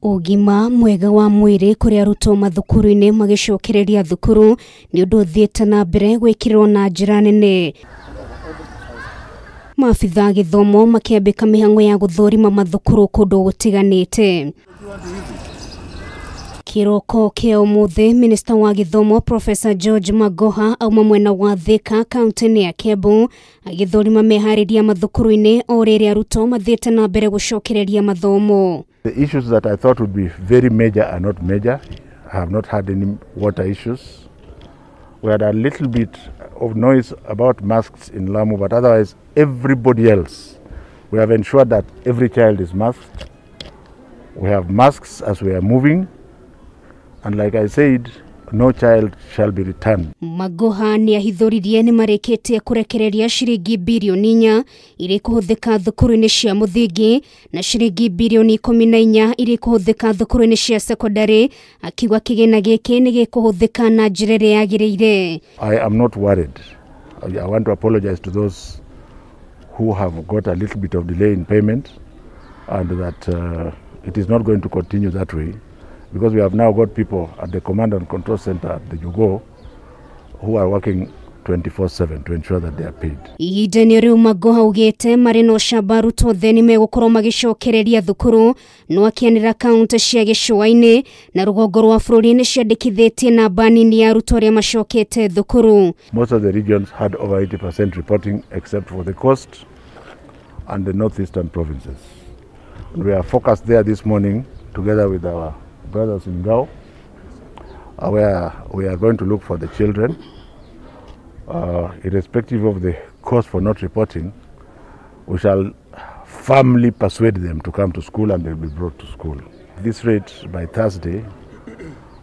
Ũgima mwega wa mwĩrĩ kũrĩ arutwo mathukuru-inĩ magĩcokereria thukuru nĩ ũndũ ũthiĩte na mbere gwĩkĩrĩrwo na njĩra nene. Maabitha a gĩthomo makĩambĩka mĩhang'o ya gũthũrima mathukuru kũndũ gũtiganĩte. Kĩroko kĩa ũmũthĩ, Minista wa gĩthomo Professor George Magoha auma mwena wa Thika kaunti-inĩ ya Kiambu agĩthũrima meharĩria mathukuru-inĩ o rĩrĩa arutwo mathiĩte na mbere gũcokereria mathomo. The issues that I thought would be very major are not major. I have not had any water issues. We had a little bit of noise about masks in Lamu, but otherwise everybody else, we have ensured that every child is masked. We have masks as we are moving. And like I said, no child shall be returned. Magoha nĩ ahithũririe nĩ marĩkĩtie kũrekereria ciringi birioni 4 irĩ kũhũthĩka thukuru-inĩ cia mũthingi na ciringi birioni 14 irĩ kũhũthĩka thukuru-inĩ cia sekondari, akiuga kĩgĩna gĩkĩ nĩ gĩkũhũthĩka na njĩra ĩrĩa yagĩrĩire. I am not worried. I want to apologize to those who have got a little bit of delay in payment, and that it is not going to continue that way, because we have now got people at the command and control center at the Jugo who are working 24/7 to ensure that they are paid. Ihinda-inĩ rĩu Magoha augĩte marĩ na ũcamba arutwo othe nĩ megũkorwo magĩcokereria thukuru, no akĩanĩrĩra kaunti cia gĩcũa-inĩ na rũgongo rwa bũrũri nĩ ciandĩkithĩtie namba nini ya arutwo arĩa macokete thukuru. Most of the regions had over 80% reporting except for the coast and the northeastern provinces. And we are focused there this morning together with our brothers in Gao, where we are going to look for the children, irrespective of the cause for not reporting. We shall firmly persuade them to come to school, and they'll be brought to school. At this rate, by Thursday,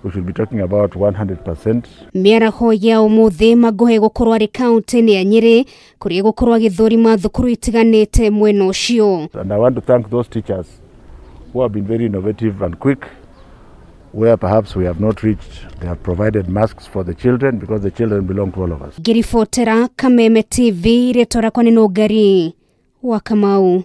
we should be talking about 100%. Mĩaraho ya ũmũthĩ Magoha gũkorwo arĩ kaunti-inĩ ya Nyĩrĩ kũrĩa gũkorwo agĩthũrima thukuru itiganĩte mwena ũcio. And I want to thank those teachers who have been very innovative and quick. Where perhaps we have not reached, they have provided masks for the children, because the children belong to all of us. Ngĩribotera Kameme TV, rĩtwa rĩakwa nĩ Nũngari wa Kamau.